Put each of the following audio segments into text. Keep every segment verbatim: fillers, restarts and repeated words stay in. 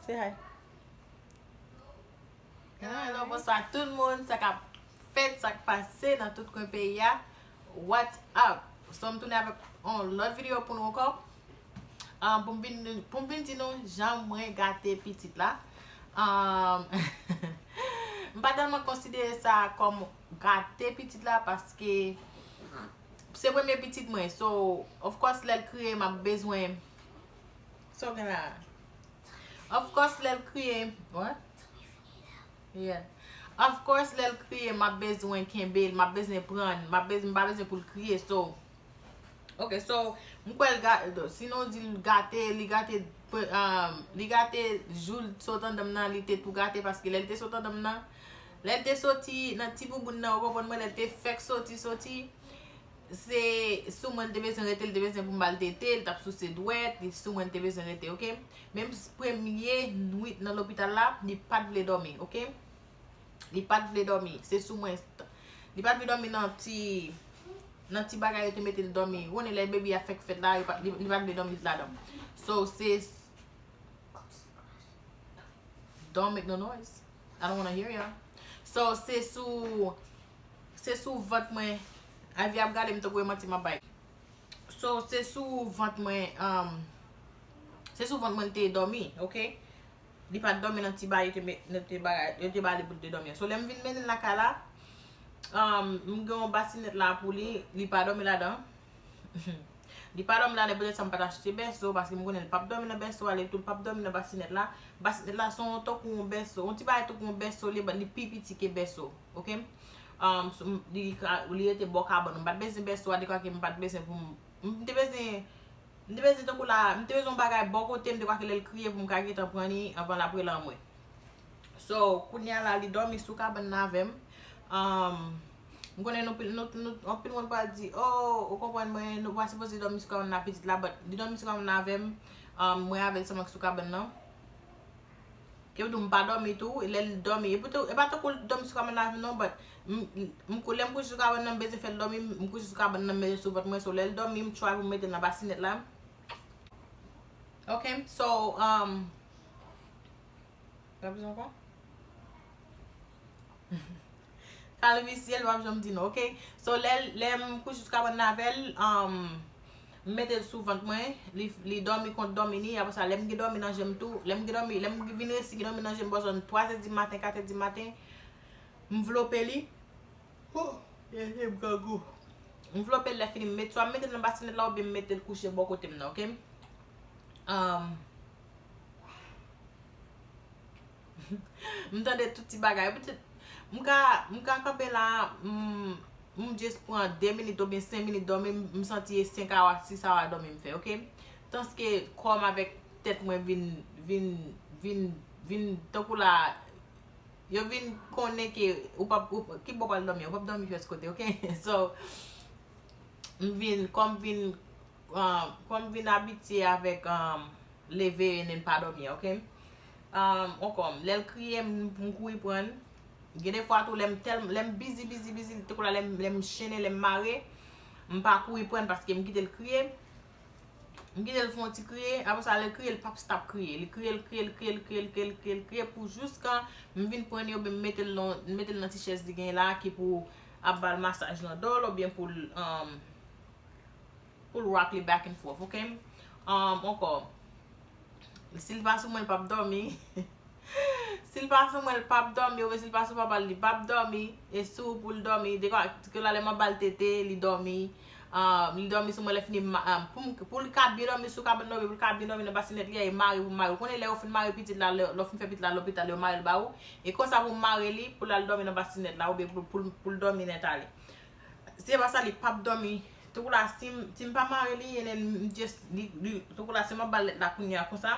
Say hi. Hello, bonswa tout moun. Sa k ap fèt, sa k pase nan tout kwen peyi a. What's up? So, m tounen avèk yon lòt videyo pou nou ankò. Um, pou m vin, pou m vin di nou jan mwen gate pitit la. Um, m pa tèlman konsidere sa kòm gate pitit la paske se premye pitit mwen. So, of course, lè l kriye, m ap bezwen. So, gen la. Of course, lè l kriye. What? Yeah. Of course, lè l kriye, m ap bezwen kenbe l, m ap bezwen pran, m ap bezwen, m pa bezwen pou l kriye. So, ok, so, m kwè l ga-, sinon w di l gate, li gate, um, li gate jou l sot anndan m nan, li te tou gate, paske lè l te sot anndan m nan, lè l te soti nan ti bouboun nan, ou konprann mwen, lè l te fèk soti, soti, se sou mwen l te bezwen rete, l te bezwen pou m ba l tete, l t ap souse dwèt, li sou mwen l te bezwen rete, ok? Menm s-, premye nwit nan lopital la, li pa t vle dòmi, ok? Li pa t vle dòmi, se sou mwen. Li pa t vle dòmi nan ti, nan ti bagay yo te mete l dòmi. Ou konnen lè baby a fèk fèt la, li pa, li, li pa t vle dòmi ladan. So, se, don't make no noise. I don't wanna hear y'all. So, se sou, se sou vant mwen. Ivy ap gade m tankou e manti m ap bay. So, se sou vant mwen, um, se sou vant mwen l te dòmi, ok? Li pa t dòmi nan ti bagay yo te met, nan ti bagay, yo te ba li pou l te dòmi an. So, lè m vin mennen l lakay la, um, m gen yon basinèt la pou li, li pa dòmi ladan. Li pa dòmi ladan, poutèt sa m pa t achte bèso, paske m konnen l p ap dòmi nan bèso a, li tou l p ap dòmi nan basinèt la. Basinèt la se yon tankou yon bèso, yon ti bagay tankou yon bèso, li, li pi piti ke bèso, ok? Um, so, m, li ka, li rete bò kabann, m pa t bezwen bèso a, dekwa ke m pa t bezwen pou m, m te bezwen, m te bezwen tankou la, m te bezwen yon bagay bò kote m, dekwa ke lè l kriye pou m ka gentan pran li anvan l ap rele anmwe. So, kounye a la, li dòmi sou kabann nan avè m. Um, m konnen nou, nou, nou, anpil moun pral di, oh, ou konprann mwen, nou pa sipoze dòmi sou kabann nan pitit la, but li dòmi sou kabann nan avè m. Um, mwen avè l sèlman k sou kabann nan. Ke m di w m pa dòmi tou, lè l dòmi. E poutan, e pa tankou l dòmi sou kabann nan avè m non, but m, m, m kou-, lè m kouche sou kabann nan, m bezwen fè l dòmi, m kouche sou kabann nan, m mete l sou vant mwen, so lè l dòmi, m try pou m mete l nan basinèt la. Ok, so, um, pa bezwen ankò? Kalvisye, l p ap janm di non, ok? So, lè, lè m kouche sou kabann nan avè l, um, m mete l sou vant mwen, li, li dòmi kont dòmi ni, apre sa, lè m gen dòmi nan je m tou, lè m gen dòmi, lè m vin resi gen dòmi nan je m, bò zòn twa zè di maten, kat è di maten, m vlope li. Oh, yeah, yeah, m grangou. M vlope l, lè fini, m met, swa m mete l nan basinèt la oubyen m mete l kouche bò kote m nan, ok? Um, M tande tout ti bagay. Poutèt, m ka, m ka kanpe la, m, m just pran de minit oubyen senk minit dòmi, m, m santi e senk awa, sis awa dòmi m fè, ok? Tanske kò m avèk tèt mwen vin, vin, vin, vin, tankou la, yo vin konnen ke ou p ap, ou, ki bò w pral dòmi, ou p ap dòmi pyès kote, ok? So, m vin, kò m vin, um, kò m vin abitye avèk, um, leve and then pa dòmi, ok? Um, ankò, lè l kriye, m, m kouri pran l. Gen de fwa tou, lè m tèl, lè m bizi, bizi, bizi, tankou la, lè m, lè m chennen, lè m mare, m pa kouri pran l paske m kite l kriye. M kite l fè yon ti kriye, apre sa, lè l kriye, l p ap stop kriye. Li kriye, l kriye, l kriye, l kriye, l kriye, l kriye, l kriye pou jiskan m vin pran li oubyen m mete l nan, m mete l nan ti chèz li genyen la ki pou ap ba l masaj nan do l oubyen pou l, um, pou l rock li back and forth, ok? Um, ankò, si l pa sou mwen, l p ap dòmi. Si l pa sou mwen, l p ap dòmi, oubyen si l pa sou papa l, li p ap dòmi. E sou pou l dòmi, dekwa, ke la lè m ap ba l tete, li dòmi. Um, li dòmi sou mwen, lè fini, ma-, um, pou m, pou l ka byen dòmi sou kabann nan, oubyen pou l ka byen dòmi nan basinèt li a, e mare pou m mare. Ou konnen lè yo fin mare pitit la, lè, lè w fin fè pitit la lopital, yo mare l ba ou. E konsa pou m mare li, pou l al dòmi nan basinèt la, oubyen pou, pou, pou l dòmi nèt ale. Se pa sa, li p ap dòmi. Tankou la, si m, si m pa mare li, and then m just, li, li, tankou la, si m ap ba l lèt la kounye a konsa,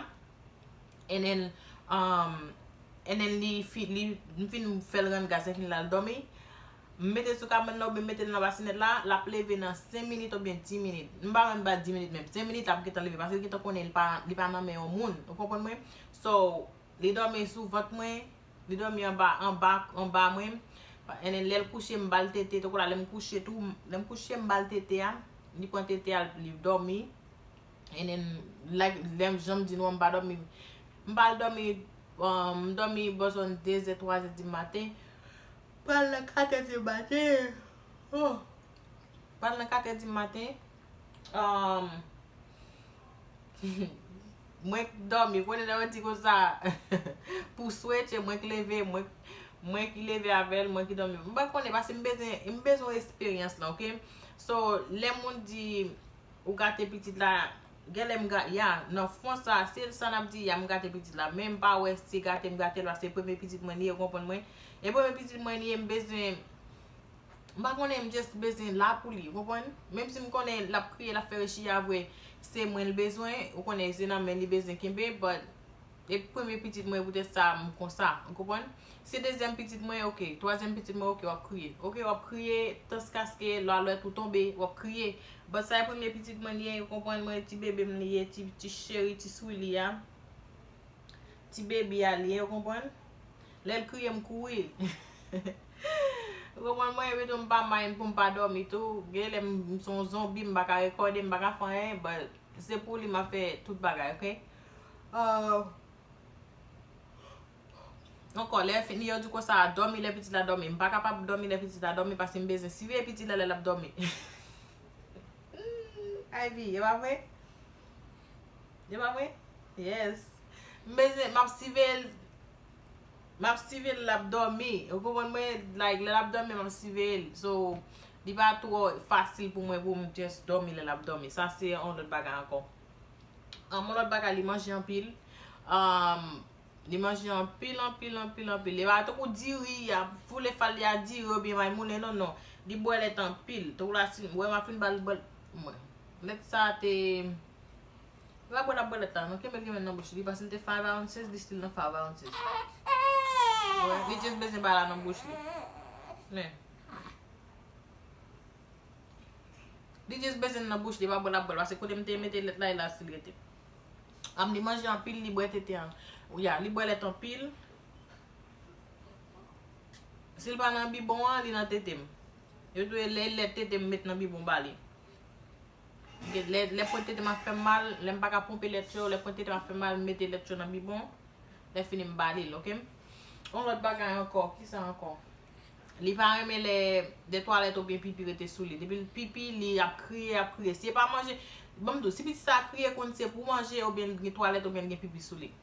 and then, um, and then li fi-, li, m fin fè l rann gaz, li fin l al dòmi. M mete l sou kabann nan oubyen m mete l nan basinèt la, l ap leve nan senk minit oubyen dis minit. M pa rann ba dis minit menm. Senk minit l ap gentan leve, paske l gentan konnen li pa, li pa nan men yon moun. Ou konprann mwen? So, li dòmi sou vant mwen, li dòmi anba, anba, anba mwen. And then lè l kouche, m ba l tete, tankou la, lè m kouche tou, lè m kouche, m ba l tete a, li pran tete a, li dòmi. And then, like, lè m, jan m di nou an, m pa dòmi. M pa al dòmi, um, m dòmi bò zòn de zè, twa zè di maten. Pral nan kat è di maten. Oh. Pral nan kat è di maten. Um, mwen k dòmi, konnen lè yo di konsa, pou swete, mwen k leve, mwen, mwen ki leve avè l, mwen ki dòmi. M pa konnen, paske m bezwen, m bezwen eksperyans lan, oke? So, lè moun di, ou gate pitit la, genlè m ga-, ya, nan fon sa, se sa n ap di, ya, m gate pitit la. Men m pa wè si gate m gate l, paske se premye pitit mwen li ye, ou konprann mwen? E premye pitit mwen li ye, m bezwen, m pa konnen, m just bezwen la pou li, ou konprann? Menm si m konnen l ap kriye, l ap fè rechiya vre, se mwen l bezwen, ou konnen, se nan men li bezwen kenbe, but e premye pitit mwen, poutèt sa, m konsa, ou konprann? Se dezyèm pitit mwen, oke. Twazyèm pitit mwen, oke, w ap kriye. Oke, w ap kriye, tanskaske lwa lwèt ou tonbe, w ap kriye. But sa e premye pitit mwen li ye, ou konprann mwen, ti bebe m li ye, ti, ti cheri, ti sweetie a. Ti baby a li ye, ou konprann? Lè l kriye, m kouri. Ou konprann mwen, epi tou m pa mind pou m pa dòmi tou. Genlè m, m se yon zonbi, m pa ka rekòde, m pa ka fè anyen, but se pou li m ap fè tout bagay, oke? Uh, Ankò, lè fini, yo di konsa, dòmi lè pitit la dòmi. M pa kapab dòmi lè pitit la dòmi paske m bezwen siveye pitit la lè l ap dòmi. Ivy, e pa vre? E pa vre? Yes. M bezwen, m ap siveye l. M ap siveye l, l ap dòmi. Ou konprann mwen? Like, lè l ap dòmi, m ap siveye l. So, li pa twò fasil pou mwen pou m just dòmi lè l ap dòmi. Sa se yon lòt bagay ankò. Um, yon lòt bagay, li manje anpil. Um, li manje anpil, anpil, anpil, anpil. Li pa tankou diri, y ap foule fal li a diri oubyen may moulen, non, non. Li bwè lèt anpil. Tankou la, si, wè, m ap fin ba l, ba l, mwen. Lèt sa te, li pa bwè l ap bwè lèt la, non. Kenbe l, kenbe l nan bouch li. Paske l te five ounces, li still nan five ounces. Wè, li just bezwen ba la nan bouch li. Men. Li just bezwen nan bouch li, pa bwè l ap bwè l, paske kote m te mete lèt la, e la still rete. Am, li manje anpil, li bwè tete an. Ya, li bwè lèt anpil. Si l pa nan bibon an, li nan tete m. Yo tou e lè, lè tete m met nan bibon ba li. Lè, lè pwent tete m ap fè m mal, lè m pa ka ponpe lèt yo, lè pwent tete m ap fè m mal, m mete lèt yo nan bibon. Lè fini m ba li l, oke? Yon lòt bagay ankò, kisa ankò? Li pa renmen lè, lè twalèt oubyen pipi rete sou li. Depi l pipi, li ap kriye, ap kriye. Si e pa manje, ban m di w, si pitit sa a kriye, konn se pou manje, oubyen l gen twalèt, oubyen l gen pipi sou li.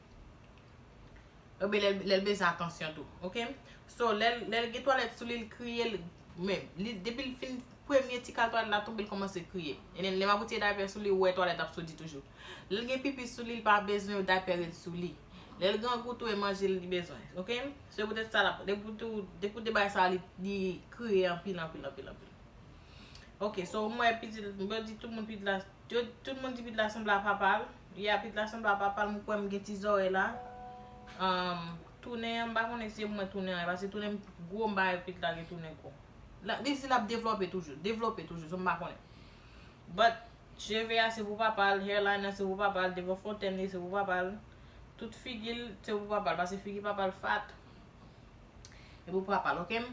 Oubyen lè, lè l bezwen atansyon tou, oke? So, lè, lè l gen twalèt sou li, l kriye, l, men, li, depi l fin premye ti kal twalèt la tonbe, l kòmanse kriye. E lè, lè m ap retire daypè sou li, ou wè twalèt ap soti toujou. Lè l gen pipi sou li, l pa bezwen daypè ret sou li. Lè l grangou tou, e manje l li bezwen, oke? Se poutèt sa, l ap, depi tou, depi w te bay sa, li, li kriye anpil, anpil, anpil, anpil. Oke, so, m wè pitit, m di tout moun pitit la, tout, tout moun di pitit la sanble a papa l. Ya, pitit la sanble a papa l, m kwè m gen ti zòrèy la. Um, tounen an, m pa konnen si se mwen tounen an, paske tounen m gwo, m pa wè pitit la gen tounen gwo. La, li di l ap devlope toujou, devlope toujou, so m pa konnen. But, cheve a se pou papa l, hairline nan se pou papa l, devan fontèn li se pou papa l, tout figi l se pou papa l, paske figi papa l fat. E pou papa l, oke?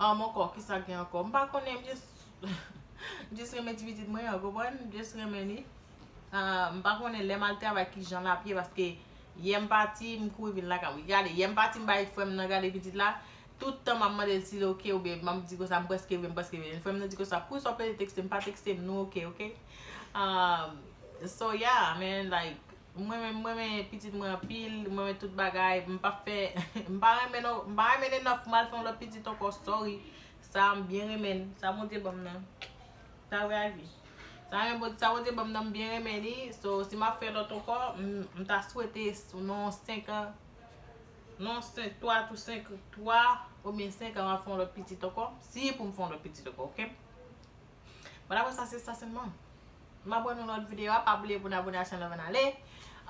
Um, ankò, kisa gen ankò? M pa konnen, m just, m just renmen ti pitit mwen an, konprann? M just renmen li. Ah, m pa konnen lè m al travay kijan l ap ye, paske yè m pati, m kouri vin lakay mwen. Gade, yè m pati, m bay frè m nan gade pitit la. Tout tan m ap mande l si l oke, oubyen m ap di konsa, m prèske vre, m prèske vre. Frè m nan di konsa, poukisa w pa te tekste m, pa tekste m, nou oke, oke? Um, so, yeah, man, like, mwen menm, mwen renmen pitit mwen anpil, mwen renmen tout bagay, m p ap fè, m pa renmen non, m pa renmen Nenof, m al fè yon lòt pitit ankò, sorry. Sa, m byen renmen l, sa Bondye ban m nan. Sa vre, Ivy. Sa renmen Bondye, sa Bondye ban m nan, m byen renmen li. So, si m ap fè lòt ankò, m, m ta swete s-, nan senk an, nan senk, twa tou senk, twa oubyen senk an, m ap fè yon lòt pitit ankò. Si pou m fè yon lòt pitit ankò, oke? Bon, apre sa, se sa sèlman. M ap wè nou nan lòt videyo a. Pa bliye pou n abone a chanèl la, ann ale.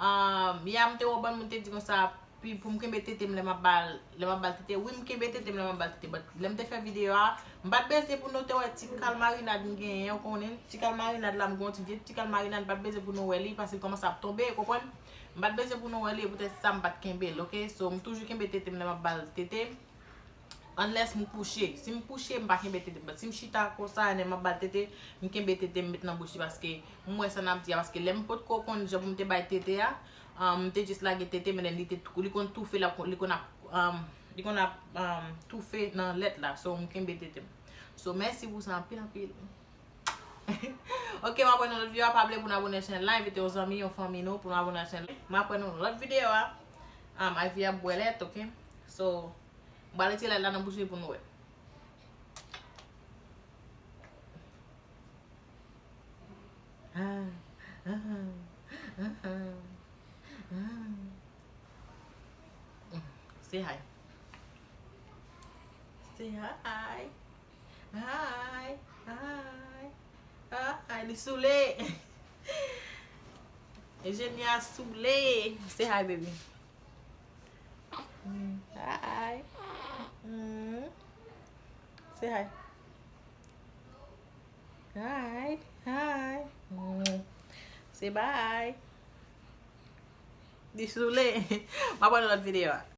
Um, ya, m te wè yon bann moun te di konsa, pi pou m kenbe tete m lè m ap ba l, lè m ap ba l tete. Wi, m kenbe tete m lè m ap ba l tete. But lè m te fè videyo a, m pa t bezwen pou nou te wè ti kal marinad m genyen, ou konnen. Ti kal marinad la, m gen yon ti vye ti kal marinad, m pa t bezwen pou nou wè li, paske l kòmanse ap tonbe, ou konprann? M pa t bezwen pou nou wè li, e poutèt sa m pa t kenbe l, oke? So, m toujou kenbe tete m lè m ap ba l tete. Unless m kouche. Si m kouche, m pa kenbe tete m. But si m chita konsa, lè m ap ba l tete, m kenbe tete m met nan bouch li, paske m wè sa n ap di a, paske lè m potko konn jan pou m te bay tete a, Um, m te jis lage tete, men li te, li konn toufe, l ap, li konn ap, um, li konn ap, um, toufe nan lèt la. So, m kenbe tete m. So, mèsi pou sa anpil, anpil. Ok, m ap wè nou lòt videyo a. Pa bliye pou n abone chèn la, envite yon zanmi, yon fanmi nou pou n abone chèn la. M ap wè nou lòt videyo a. Um, Ivy ap bwè lèt, ok? So, m pral retire lèt la nan bouch li pou nou wè. Ah, ah, ah, ah, ah. Say hi. Say hi. Hi, hi, hi. Li soule. Eugenia soule. Say hi, baby. Mm, hi. Mm. Say hi. Hi, hi. Mm. Say bye. Li soule. M ap wè nan lòt videyo a.